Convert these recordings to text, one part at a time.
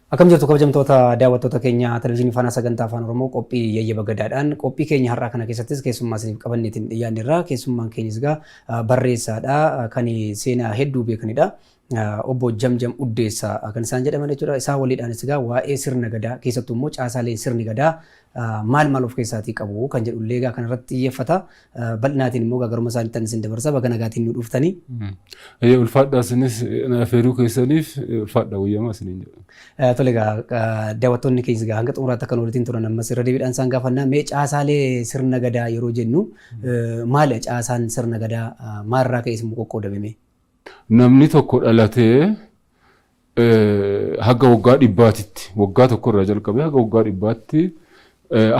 Akkam jirtu, kabajamtoota daawwattoota keenya Televezyiinii Faanaa sagantaa Afaan Oromoo, qophii Yayyaba Gadaadhaan. Qophii keenya har'aa kana keessattis keessummaa isiniif qabanneetiin dhiyaanneerra. Keessummaan keenyas egaa barreessaadha, kan seenaa hedduu beekanidha. Obbo Jamjam Uddeessaa kan isaan jedhaman jechuudha. Isaan waliidhaanis egaa waa'ee sirna gadaa, keessattuu immoo caasaaleen sirni gadaa maal maal of keessaatii qabu kan jedhullee egaa kanarratti xiyyeeffata. Bal'inaatiin immoo garuma isaaniitti isin dabarsa. Baga nagaatiin nu dhuftanii. Ulfaadhaa, isinis na affeeruu keessaniif ulfaadhaa, guyyamaa isiniin jedha. Tole, egaa daawwattoonni keenya egaa hanga xumuraatti akka nu waliin turan ammas irra deebiidhaan isaan gaafannaa. Mee caasaalee sirna gadaa yeroo jennu maali? Caasaan sirna gadaa maalirraa ka'ee immoo qoqqoodame? Namni tokko dhalatee haga waggaa 100tti, waggaa tokkorraa jalqabee haga waggaa 100tti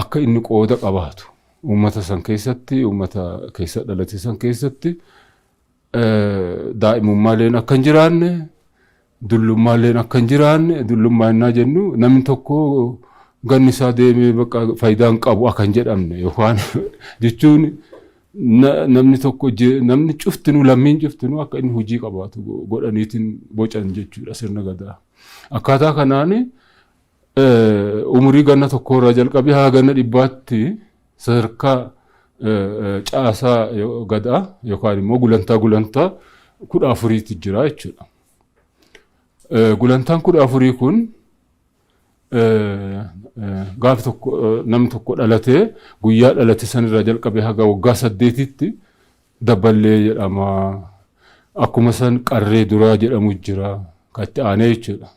akka inni qooda qabaatu uummata san keessatti, uummata keessa dhalate san keessatti, daa'imummaaleen akka hin jiraanne, dullummaaleen akka hin jiraanne. Dullummaa innaa jennu namni tokko ganni isaa deemee bakka faayidaa hin qabu akka hin jedhamne yookaan jechuun namni tokko, namni cuftinuu, lammiin cuftinuu akka inni hojii qabaatu godhaniitiin bocan jechuudha sirna gadaa. Akkaataa kanaan umurii ganna tokkorraa jalqabee haa ganna 100tti sadarkaa caasaa gadaa yookaan immoo gulantaa gulantaa 14tu jira jechuudha. Gulantaan 14 kun gaafa tokko namni tokko dhalatee, guyyaa dhalate sanirraa jalqabee haga waggaa 8tti dabballee jedhama. Akkuma san qarree duraa jedhamu jira. Kan itti aanee jechuudha.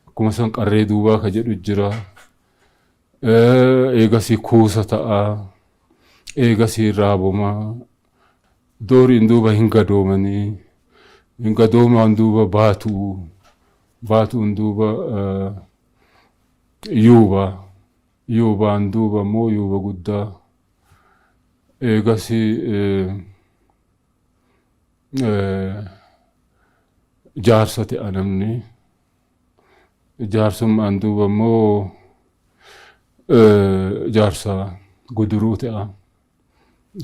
Akkuma san qarree duubaa ka jedhu jira. Eegasii kuusa ta'a. Eegasii raaboma. Dooriin duuba hin gadoomanii. Hin gadoomaan duuba baatu. Baatuun duuba yuuba. Yuubaan duuba immoo yuuba guddaa. Eegasii jaarsa ta'a namni. Jaarsummaan duuba immoo jaarsa guduruu ta'a.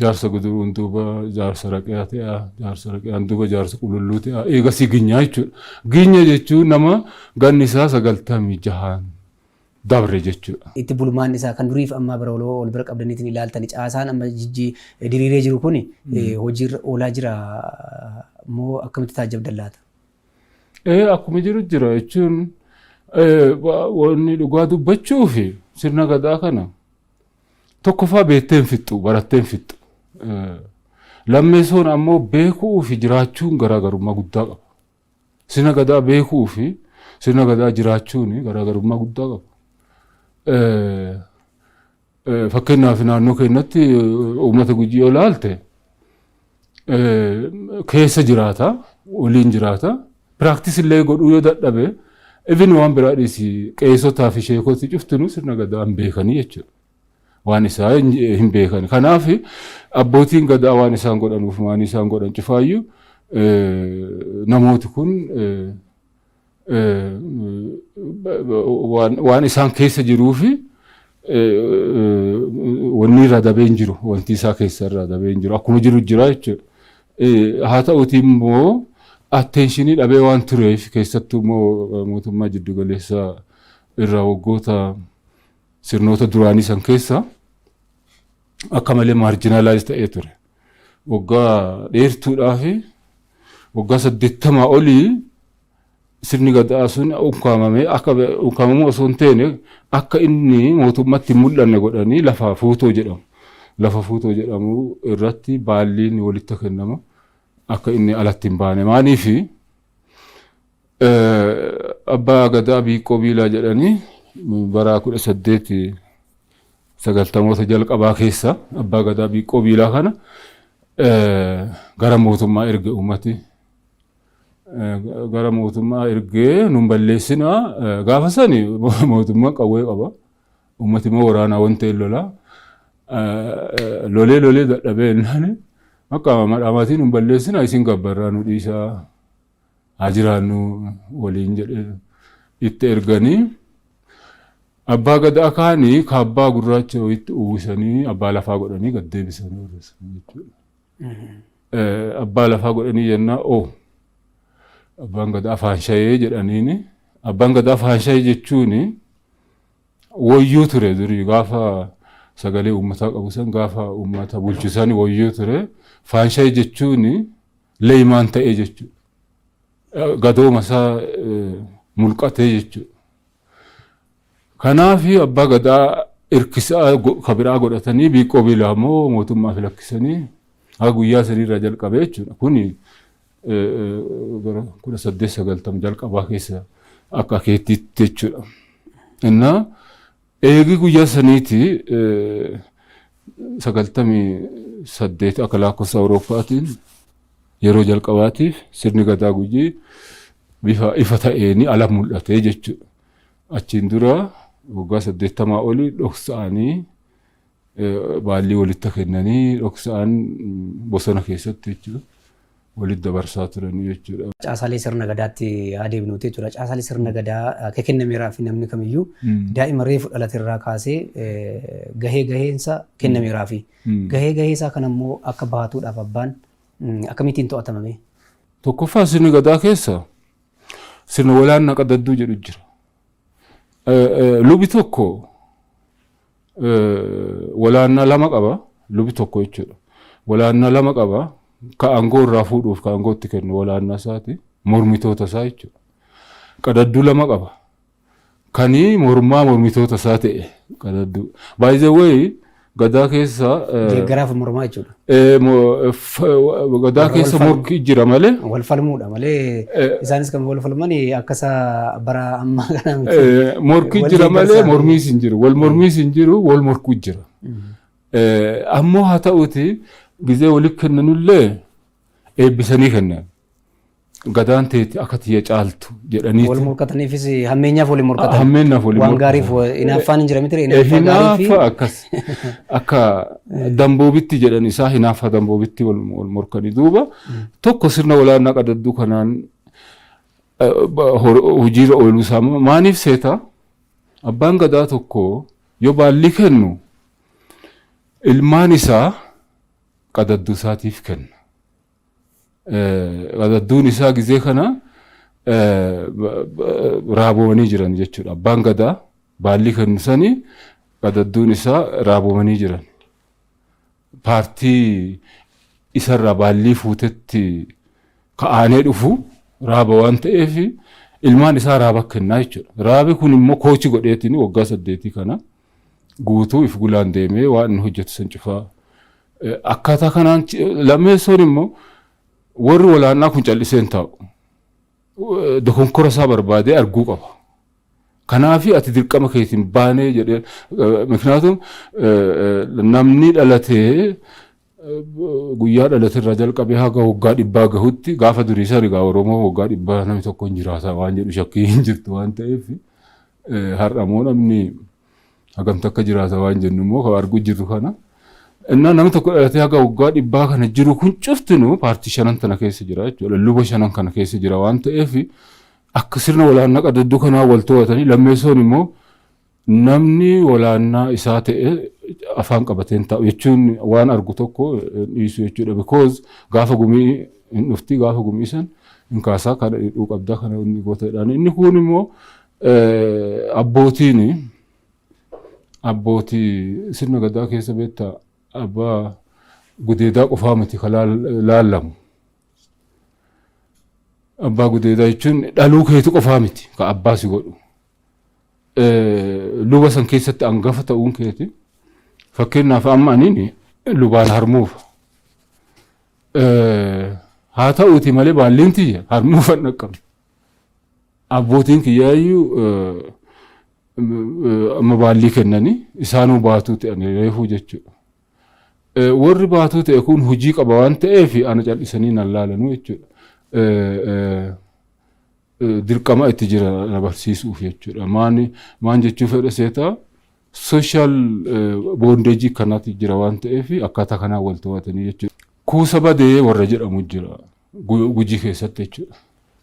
Jaarsa guduruun duuba jaarsa raqaa ta'a. Jaarsa raqaan duuba jaarsa qululluu ta'a. Eegasii ginyaa jechuudha. Ginya jechuun nama ganni isaa 96n dabre jechuudha. Itti bulmaan isaa kan duriif ammaa bara wal bira qabdaniitiin ilaaltani, caasaan amma jijji diriiree jiru kun hojiirra oolaa jira moo akkamitti taajjabdan laata? Akkuma jiru jira jechuun, wanni dhugaa dubbachuu fi sirna gadaa kana tokkoffaa beektee hin fixxu, barattee hin fixxu. Lammeessoon ammoo beekuu fi jiraachuun garaagarummaa guddaa qaba. Sirna gadaa beekuu fi sirna gadaa jiraachuun garaagarummaa guddaa qaba. Fakkeenyaaf, naannoo keenyatti uummata Gujii yoo ilaalte, keessa jiraata, waliin jiraata. Practice illee godhuu yoo dadhabe, even waan biraa dhiisi, qeessotaa fi sheekoti cuftinuu sirna gadaa hin beekanii jechuudha. Waan isaa hin beekan. Kanaaf abbootiin gadaa waan isaan godhanuuf, waan isaan godhan cufaayyuu, namooti kun waan isaan keessa jiruu fi wanni irraa dabee hin jiru, wanti isaa keessa irraa dabee hin jiru, akkuma jiru jira jechuudha. Haa ta'uti immoo attention dhabee waan tureef, keessattuu immoo mootummaa jiddugaleessaa irraa waggoota sirnoota duraanii san keessa akka malee marginalize ta'ee ture. Waggaa dheertuudhaa fi waggaa 80 olii sirni gadaa sun ukkaamamee, akka ukkaamamuu osoo hin taane akka inni mootummatti hin mul'anne godhanii lafa fuutoo jedhamu. Lafa fuutoo jedhamu irratti baalliin walitti kennama, akka inni alatti hin baane. Maaliifi, abbaa gadaa Biiqqoo Biilaa jedhanii bara 1890moota jalqabaa keessa abbaa gadaa Biiqqoo Biilaa kana gara mootummaa erge uummati. Gara mootummaa ergee, nun balleessinaa, gaafa sani mootummaan qawwee qaba. Uummati immoo waraanaa wanta hin lolaa. Lolee lolee dadhabee jennaan, akka madhaamaatiin nun balleessinaa, isin gabbarraa nu dhiisaa, haa jiraannu waliin jedhee itti erganii, abbaa gadaa kaanii kaabbaa gurraacha wayitti uwwisanii abbaa lafaa godhanii gad deebisanii jechuudha. Abbaa lafaa godhanii jennaa, oo abbaan gadaa afaan shayee jedhaniini. Abbaan gadaa faanshayii jechuun woyyuu ture durii, gaafa sagalee uummataa qabu san, gaafa uummata bulchu san woyyuu ture. Faanshayii jechuun leeymaan ta'ee jechuudha. Gadooma isaa mulqatee jechuudha. Kanaaf abbaa gadaa hirkisaa ka biraa godhatanii, biiqqoo biilaa immoo mootummaaf lakkisanii haa guyyaa saniirraa jalqabee jechuudha. Kuni gara 1890 jalqabaa keessa akka akeettiitti jechuudha. Innaa eegi guyyaa saniiti, 98 akka lakkoofsa Awurooppaatiin, yeroo jalqabaatiif sirni gadaa Gujii bifa ifa ta'een ala mul'ate jechuudha. Achiin dura waggaa 80 olii dhoksa'anii baallii walitti kennanii, dhoksa'an bosona keessatti jechuudha. Walitti dabarsaa turanii jechuudha. Caasaalee sirna gadaatti haa deebinuuti jechuudha. Caasaalee sirna gadaa akka kennameeraa fi namni kamiyyuu daa'ima reefu dhalaterraa kaasee gahee gaheensa kennameeraa fi gahee gaheesaa kan ammoo akka baatuudhaaf abbaan akkamittiin to'atamame? Tokkoffaa, sirni gadaa keessa sirna walaannaa qadadduu jedhu jira. Lubi tokko walaannaa lama qaba. Lubi tokko jechuudha. Walaannaa lama qaba. Ka aangoo irraa fuudhuuf ka aangoo itti kennu walaannaa isaati. Mormitoota isaa jechuudha. Qadadduu lama qaba. Kani mormaa mormitoota isaa ta'e qadadduu. By the way, gadaa keessa Deeggaraaf mormaa jechuudha. Gadaa keessa morki jira malee. Wal falmuudha malee, isaanis kan wal falman akka isa bara ammaa kana miti. Morki jira malee mormiis hin jiru. Wal mormiis hin jiru, wal morkuu jira. Ammoo haa ta'uti, gizee walitti kennanullee eebbisanii kennan. Gadaan teeti akka tiyya caaltu jedhanii. Wal morkataniifis hammeenyaaf waliin morkatan. Hammeenyaaf waliin. Waan gaariif hinaaffaan hin jira miti, hinaaffaa gaarii fi. Hinaaffaa akkas akka damboobitti jedhan isaa, hinaaffaa damboobitti wal morkanii. Duuba tokko sirna walaanaa qadadduu kanaan hojiirra ooluu isaa maaniif seeta? Abbaan gadaa tokko yoo baallii kennu ilmaan isaa qadadduu isaatiif kenna. Qadadduun isaa gizee kana raabomanii jiran jechuudha. Abbaan gadaa baallii kennu sanii qadadduun isaa raabomanii jiran. Paartii isarraa baallii fuutetti ka'aanee dhufu raaba waan ta'eef, ilmaan isaa raaba kennaa jechuudha. Raabi kun immoo koochi godheetiin waggaa 8 kana guutuu if gulaan deemee waan inni hojjetu san cufaa. Akkaataa kanaan lammeessoon immoo warri walaannaa kun callisee hin taa'u. Dokonkora isaa barbaadee arguu qaba. Kanaafi ati dirqama keetiin baanee jedhee, miknaatum namni dhalatee guyyaa dhalate irraa jalqabee haga waggaa 100 gahutti, gaafa durii san egaa Oromoo waggaa 100 namni tokko hin jiraata waan jedhu shakkii hin jirtu waan ta'eef, har'a immoo namni hagam takka jiraata waan jennu immoo kan arguu jirru kana. Innaa namni tokko dhalatee haga waggaa 100 kana jiru kun cuftinuu paartii shanan tana keessa jira jechuudha. Luba shanan kana keessa jira waan ta'eef, akka sirna walaannaa qadadduu kanaa wal to'atanii, lammeessoon immoo namni walaannaa isaa ta'e afaan qabateen taa'u jechuun waan argu tokko dhiisu jechuudha. Because gaafa gumii hin dhufti, gaafa gumii san hin kaasaa, kana hidhuu qabdaa, kana inni goota jedhaan. Inni kun immoo abbootiin abbootii sirna gadaa keessa, beektaa, abbaa gudeedaa qofaa miti ka laallamu. Abbaa gudeedaa jechuun dhaluu keetu qofaa miti ka abbaa si godhu. Luba san keessatti hangafa ta'uun keeti. Fakkeenyaaf, amma aniin lubaan harmuufa. Haa ta'uuti malee baalliin tiyya harmuufa hin dhaqqabne. Abbootiin kiyyaayyuu amma baallii kennanii isaanuu baatuu ta'an reefuu jechuudha. Warri baatuu ta'e kun hojii qaba waan ta'eef ana cal'isanii nan laalanuu jechuudha. Dirqama itti jira na barsiisuuf jechuudha. Maan maan jechuu fedha seetaa, social bondage kanaatu jira waan ta'eef akkaataa kanaan wal to'atanii jechuudha. Kuusa badee warra jedhamu jira Gujii keessatti jechuudha.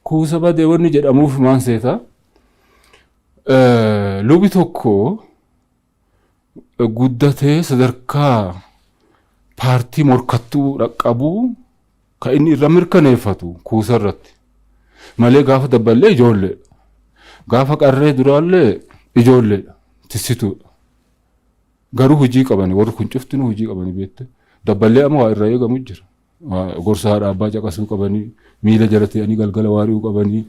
Kuusa badee wanni jedhamuuf maan seetaa, lubi tokko guddatee sadarkaa paartii morkattuu dhaqqabuu kan inni irra mirkaneeffatu kuusa irratti. Malee gaafa dabballee ijoollee. Gaafa qarree duraallee ijoolleedha. Tissituudha. Garuu hojii qabani, warri kun cuftinuu hojii qabani beekte. Dabballee amma waa irraa eegamu jira. Gorsa haadha abbaa caqasuu qabanii, miila jala ta'anii galgala waari'uu qabanii,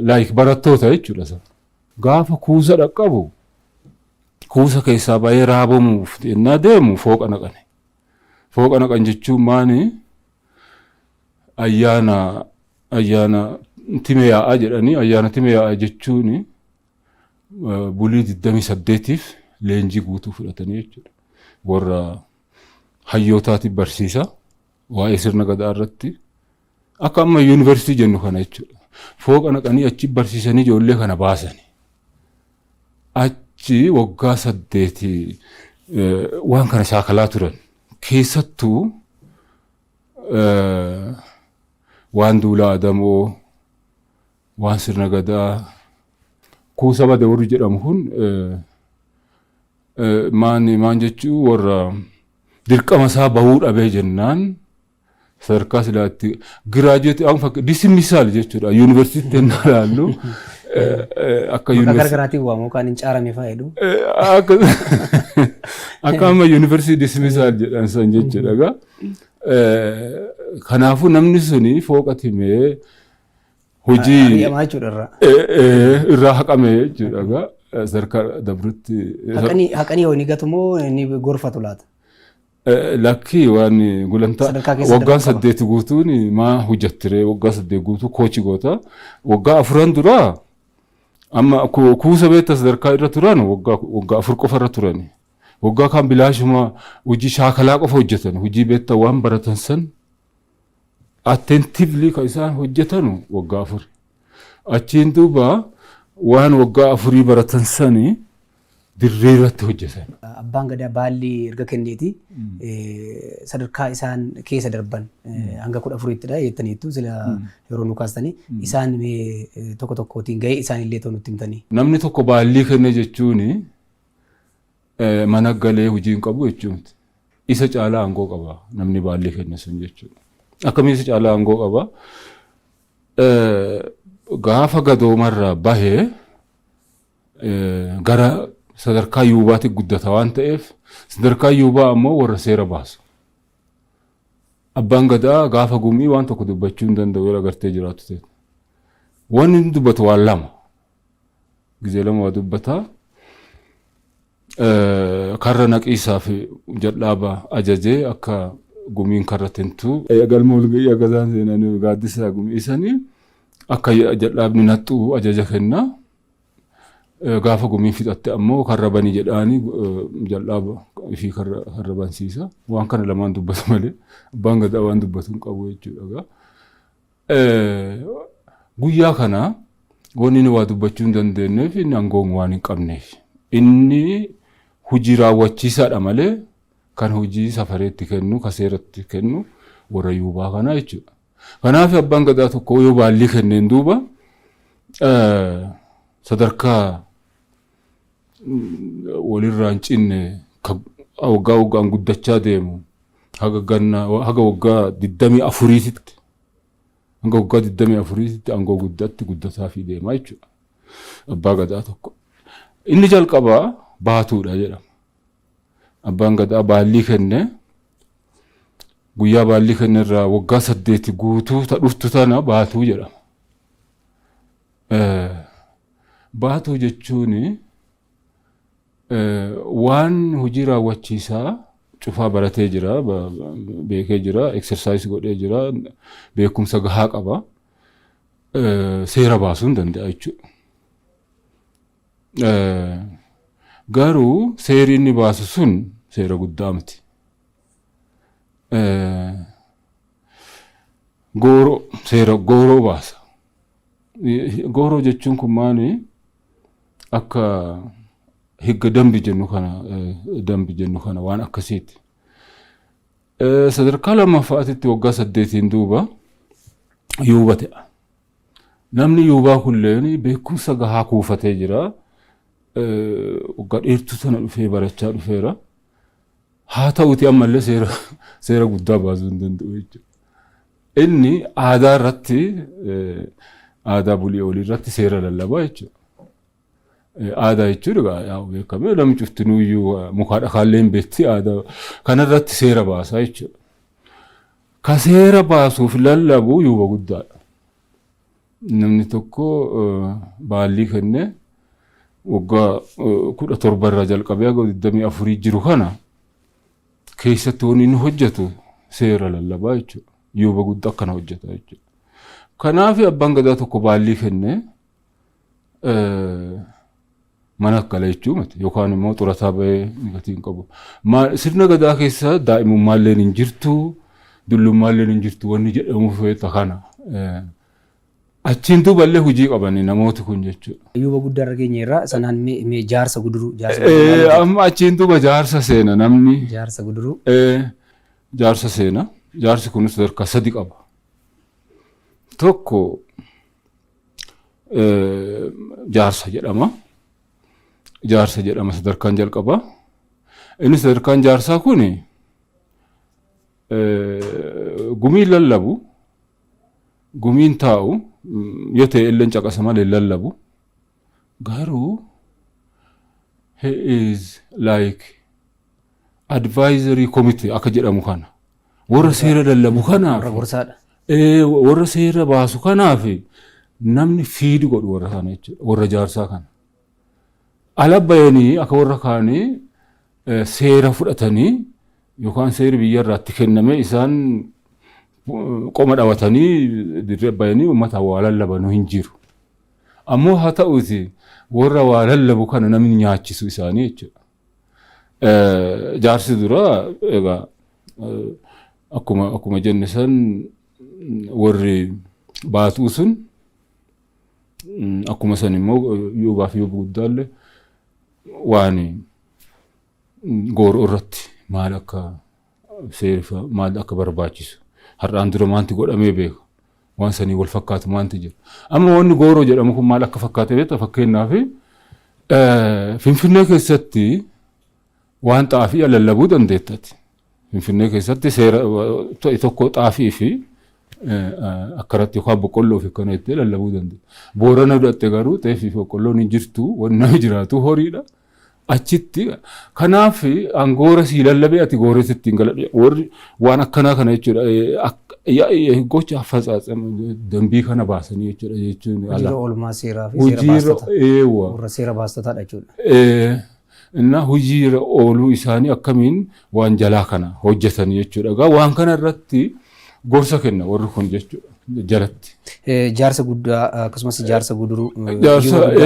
like barattoota jechuudha isa. Gaafa kuusa dhaqqabu, kuusa keessaa bahee raabamuuf yennaa deemu fooqa naqane. Fooqa naqan jechuun maani? Ayyaana time yaa'aa jedhanii. Ayyaana time yaa'aa jechuun bulii 28f leenjii guutuu fudhatanii jechuudha. Warra hayyootaatiif barsiisa waa'ee sirna gadaa irratti, akka amma yuunivarsiitii jennu kana jechuudha. Fooqa naqanii achi barsiisanii ijoollee kana baasanii. Achi waggaa 8 waan kana shaakalaa turan. Keessattuu waan duulaa adamoo, waan sirna gadaa, kuusa bade warri jedhamu kun maan maan jechuu, warra dirqama isaa bahuu dhabee jennaan sadarkaa silaatti graduate amma fakki dismissal jechuudha. Yuunivarsiitii ennaa ilaallu akka Maqaa garaagaraatiin waamu kan hin caarame fa'aa jedhu. Akka amma yuunivarsiitii dismissal jedhan san jechuudha egaa. Kanaafuu namni suni fooqa timee hojii Ari'amaa jechuudha irraa. Irraa haqame jechuudha egaa sadarkaa dabrutti. Haqanii yoo ni gatu moo ni gorfatu laata? Lakkii, waan gulantaa Sadarkaa keessa waggaan darbuu qaba. 8 guutuun maa hojjettiree? Waggaa 8 guutuu coach goota. Waggaa afuran duraa amma kuusa beekta sadarkaa irra turan waggaa 4 qofa irra turani. Waggaa kaan bilaashuma hojii shaakalaa qofa hojjetan. Hojii beekta waan baratan san attentively kan isaan hojjetanu waggaa 4. Achiin duuba waan waggaa 4 baratan sani dirree irratti hojjetan. Abbaan gadaa baalli erga kenneeti sadarkaa isaan keessa darban hanga 14ttidha jettaniittu sila yeroo nu kaastanii, isaan mee tokko tokkootiin gahee isaan illee ta'u nutti himtanii. Namni tokko baallii kenne jechuun mana galee hojii hin qabu jechuun isa caalaa aangoo qaba namni baallii kenne sun jechuudha. Akkamiin isa caalaa aangoo qaba? Gaafa gadoomarraa bahee gara sadarkaa yuubaatti guddata waan ta'eef, sadarkaa yuubaa ammoo warra seera baasu. Abbaan gadaa gaafa gumii waan tokko dubbachuu hin danda'u yeroo agartee jiraatu ta'e. Wanni inni dubbatu waan lama. Gizee lama waa dubbataa. Karra naqiisaa fi jal'aaba ajajee akka gumiin karra tintu. Galma walga'ii akka isaan seenanii gaaddisa gumii sanii akka jal'aabni naxxu ajaja kenna. Gaafa gumiin fixatte ammoo karra banii jedhaanii jal'aaba ifii karra bansiisa. Waan kana lamaan dubbatu malee abbaan gadaa waan dubbatu hin qabu jechuudha. Guyyaa kana wanni inni waa dubbachuu hin dandeenyeef inni aangoon waan hin qabneef. Inni hojii raawwachiisaadha malee kan hojii safareetti kennu, kan seeratti kennu warra yuubaa kanaa jechuudha. Kanaaf abbaan gadaa tokko yoo baallii kenneen duuba sadarkaa walirraa hin cinne waggaa waggaan guddachaa deemu haga ganna haga waggaa 24titti, hanga waggaa 24titti aangoo guddaatti guddataa fi deemaa jechuudha. Abbaa gadaa tokko. Inni jalqabaa baatuudha jedhama. Abbaan gadaa baallii kenne, guyyaa baallii kenne irraa waggaa 8 guutuu ta dhuftu tana baatuu jedhama. Baatuu jechuun waan hojii raawwachiisaa cufaa baratee jira, beekee jira, exercise godhee jira, beekumsa gahaa qaba. Seera baasuu hin danda'a jechuudha. Garuu seerri inni baasu sun seera guddaa miti. Gooroo, seera gooroo baasa. Gooroo jechuun kun maali? Akka higga dambi jennu kana waan akkasiiti. Sadarkaa lammaffaatitti waggaa 8n duuba yuuba ta'a. Namni yuubaa kulleen beekumsa gahaa kuufatee jira. Waggaa dheertuu sana dhufee barachaa dhufeera. Haa ta'uti ammallee seera guddaa baasuu hin danda'u jechuudha. Inni aadaa irratti Aadaa bulii olii irratti seera lallabaa jechuudha. Aadaa jechuun egaa beekamee namni cuftinuyyuu mukaa dhakaallee hin beekti, aadaa kanarratti seera baasaa jechuudha. Ka seera baasuuf lallabu yuuba guddaadha. Namni tokko baallii kennee waggaa 17 irraa jalqabee haga 24 jiru kana keessatti wanni inni hojjetu seera lallabaa jechuudha. Yuuba guddaa akkana hojjeta jechuudha. Kanaaf abbaan gadaa tokko baallii kennee mana gala jechuu miti yookaan immoo xurataa bahee gatii hin qabu. Sirna gadaa keessa daa'imummaallee hin jirtu, dullummaallee hin jirtu wanni jedhamuuf kana. Achiin duuballee hojii qabani namooti kun jechuudha. Yuuba guddaa irra geenye irraa sanaan mee jaarsa guduruu, jaarsa Amma achiin duuba jaarsa seena namni. Jaarsa guduruu. Jaarsa seena. Jaarsi kunis sadarkaa sadi qaba. Tokko jaarsa jedhama. Jaarsa jedhama sadarkaan jalqabaa. Inni sadarkaan jaarsaa kuni gumiin lallabu, gumiin taa'u yoo ta'e illee caqasa malee lallabu. Garuu he is like advisory committee akka jedhamu kana. Warra seera lallabu kanaaf. Warra gorsaadha. Warra seera baasu kanaaf namni fiidi godhu warra kana jechuudha. Warra jaarsaa kana. Ala bayanii akka warra kaanii seera fudhatanii yookaan seerri biyyarraa itti kenname isaan qoma dhawatanii dirree bayanii uummata waa lallabanuu hin jiru. Ammoo haa ta'uuti warra waa lallabu kana namni nyaachisu isaanii jechuudha. Jaarsi dura egaa akkuma jenne san warri baatuu sun akkuma san immoo yuubaa fi yuuba guddaallee waan gooroo irratti maal akka seerri, maal akka barbaachisu, har'aan dura maanti godhamee beeka, waan sanii wal fakkaatu maanti jira. Amma wanni gooroo jedhamu kun maal akka fakkaate beekta? Fakkeenyaaf, Finfinnee keessatti waan xaafii lallabuu dandeettati. Finfinnee keessatti seera tokko xaafii fi akkanatti yookaan boqqolloo fi akkana jettee lallabuu dandeetta. Boorana fudhatte garuu xeefii fi boqqolloon hin jirtu, wanni nama jiraatu horiidha. Achitti kanaaf angoora sii lallabee ati gooretti ittiin galadhu, warri waan akkanaa kana jechuudha, gocha affatsaatsama dambii kana baasanii jechuudha jechuun. Hojiirra oolmaa seeraa fi seera baastota. Warra seera baastotaadha jechuudha. Inna hojiirra ooluu isaanii akkamiin waan jalaa kana hojjetan jechuudha. Egaa waan kana irratti gorsa kenna warri kun jechuudha jalatti. Jaarsa guddaa akkasumas jaarsa guduruu.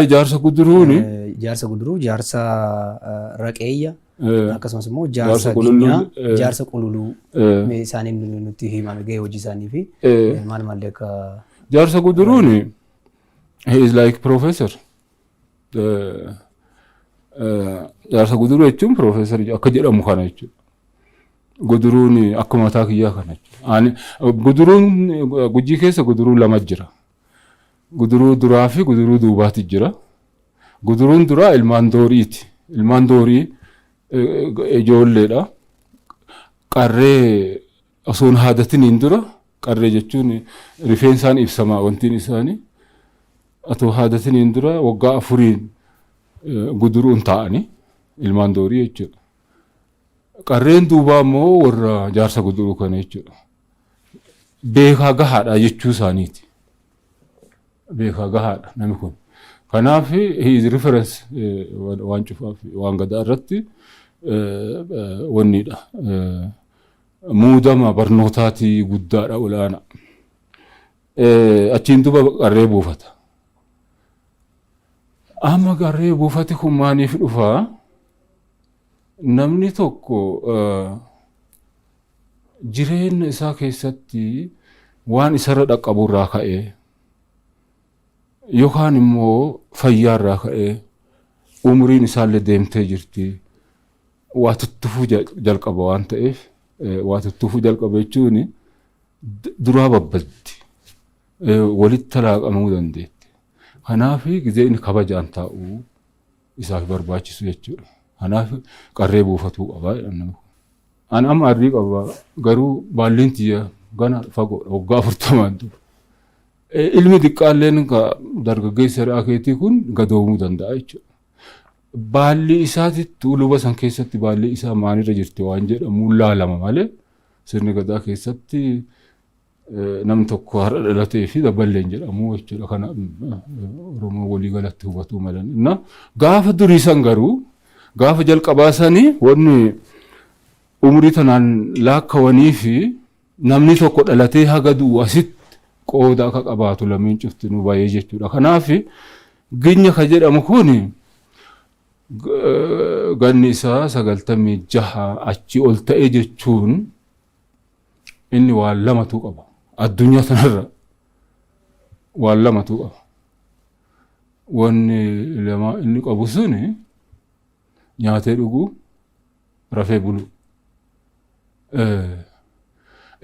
Jaarsa guduruuni. Jaarsa guduruu, jaarsa raqeeyya, akkasumas immoo jaarsa ginyaa, jaarsa qululuu, isaaniin nutti himame gahee hojii isaanii fi maal maallee akka. Jaarsa guduruuni he is like professor. Jaarsa guduruu jechuun professor akka jedhamu kana jechuudha. Guduruun akka mataa kiyyaa kana jechuudha. Guduruun Gujii keessa guduruu lama jira. Guduruu duraa fi guduruu duubaati jira. Guduruun duraa ilmaan dooriiti. Ilmaan doorii ijoolleedha. Qarree osoo hin haadatiniin dura, qarree jechuun rifeensaan ibsamaa wantiin isaanii, otoo haadatiniin dura waggaa 4n guduruun taa'anii ilmaan doorii jechuudha. Qarreen duubaa immoo warra jaarsa guduruu kana jechuudha. Beekaa gahaadha jechuu isaaniiti. Beekaa gahaadha namni kun. Kanaaf he is reference waan cufaaf, waan gadaa irratti wannidha. Muudama barnootaatii guddaadha, olaana. Achiin duuba qarree buufata. Amma qarree buufati kun maaliif dhufaa? Namni tokko jireenya isaa keessatti waan isarra dhaqqaburraa ka'ee yookaan immoo fayyaarraa ka'ee umriin isaallee deemtee jirti, waa tuttufuu jalqaba waan ta'eef, waa tuttufuu jalqaba jechuun duraa babbaddi, walitti talaaqamuu dandeetti. Kanaaf gizee inni kabajaan taa'uu isaaf barbaachisu jechuudha. Kanaaf qarree buufatuu qabaa jedhan namni kun. Ani amma arrii qaba, garuu baalliin tiyya gana fagoodha, waggaa 40n dura. Ilmi xiqqaalleen dargaggeessa hiriyaa keetii kun gadoomuu danda'a jechuudha. Baalli isaatittuu luba san keessatti baalli isaa maalirra jirti waan jedhamu laalama malee, sirni gadaa keessatti namni tokko har'a dhalatee fi dabballeen jedhamu jechuudha. Kana Oromoo walii galatti hubatuu malan. Gaafa durii san garuu, gaafa jalqabaa sanii, wanni umurii tanaan laakkawanii fi namni tokko dhalatee haga du'u asitti qooda akka qabaatu lameen cuftinuu baay'ee jechuudha. Kanaaf ginya ka jedhamu kun ganni isaa 96 achi ol ta'e jechuun inni waan lamatu qaba. Addunyaa tanarra waan lamatu qaba. Wanni lama inni qabu suni nyaatee dhuguu, rafee buluu.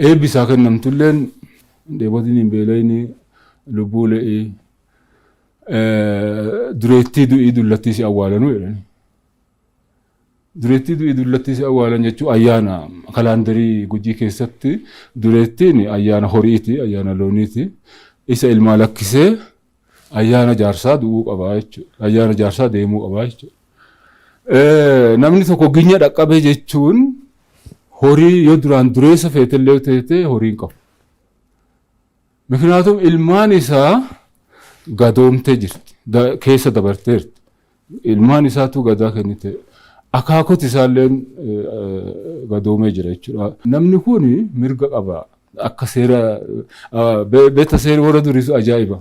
Eebbi isaa kennamtulleen dheebotiin hin beela'ini, lubbuu le'ii, dureettii du'ii dullattii si awwaalanuu jedhani. Dureettii du'ii dullattii si awwaalan jechuun ayyaana kalaandarii Gujii keessatti dureettiin ayyaana horiiti, ayyaana looniiti. Isa ilmaa lakkisee ayyaana jaarsaa du'uu qabaa jechuudha. Ayyaana jaarsaa deemuu qabaa jechuudha. Namni tokko ginya dhaqqabe jechuun horii yoo duraan dureessa feetellee teete horii hin qabu. Miknaatum ilmaan isaa gadoomtee jirti. Keessa dabarteerti. Ilmaan isaatu gadaa kennite. Akaakoti isaallee gadoomee jira jechuudha. Namni kun mirga qaba. Akka seera beekta, seera warra duriisu ajaa'iba.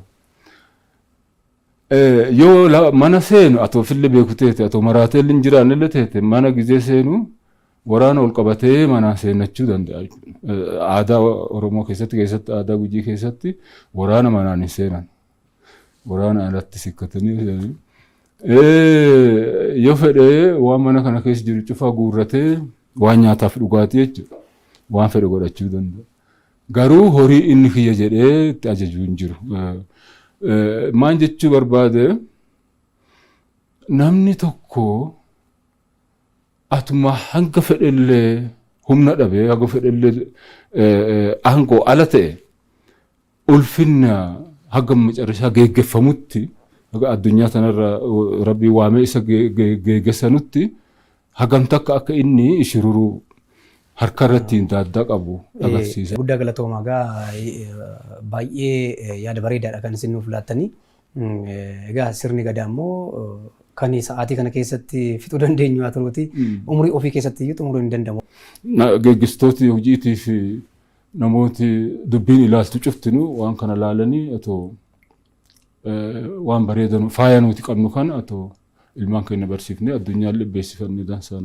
Yoo mana seenu, atoo fillee beeku teete, atoo maraatee hin jiraannellee teete, mana gizee seenu waraana ol qabatee manaan seenachuu danda'a. Aadaa Oromoo keessatti, aadaa Gujii keessatti waraana manaan hin seenan. Waraana alatti sikkatanii, yoo fedhe waan mana kana keessa jiru cufaa guurratee, waan nyaataaf dhugaatii jechuudha. Waan fedhe godhachuu danda'a. Garuu horii inni kiyya jedhee itti ajaju hin jiru. Maan jechuu barbaade, namni tokko atuma hanga fedhellee humna dhabee, hanga fedhellee aangoo ala ta'e, ulfinna haga macarrashaa geeggeffamutti, haga addunyaa tanarra rabbii waamee isa geeggeessanutti, hagam takka akka inni ishururuu harka irratti daaddaa qabu agarsiisa. Guddaa galatoomaa, gaa baay'ee yaada bareedaadha kan isin nuuf laattanii. Egaa sirni gadaa immoo kan sa'aatii kana keessatti fixuu dandeenyu haa ta'uuti, umurii ofii keessatti iyyuu xumuruu hin danda'amu. Geggeessitooti hojiitii fi namooti dubbiin ilaaltu cuftinu waan kana laalanii, otoo waan bareedan faaya nuti qabnu kana otoo ilmaan keenya barsiifnee addunyaan beeksifannee dansaa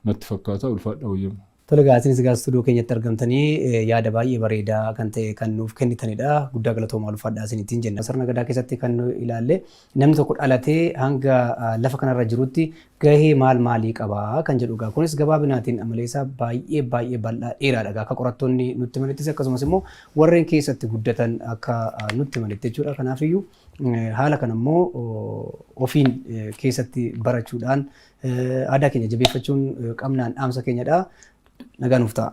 natti fakkaata. Ulfaadha, wayyamu. Tole, egaa isinis egaa istuudiyoo keenyatti argamtanii yaada baay'ee bareedaa kan ta'e kan nuuf kennitanidha. Guddaa galatoomaa, ulfaadhaa isinittiin jenna. Sirna gadaa keessatti kan nu ilaalle namni tokko dhalatee hanga lafa kanarra jirutti gahee maal maalii qabaa kan jedhu egaa kunis gabaabinaatiin amaleesaa baay'ee baay'ee bal'aa dheeraadha egaa, akka qorattoonni nutti himanittis, akkasumas immoo warreen keessatti guddatan akka nutti himanitti jechuudha. Kanaafiyyuu haala kana immoo ofiin keessatti barachuudhaan aadaa keenya jabeeffachuun qabnaan dhaamsa keenyadha. Nagaa nuuf ta'a.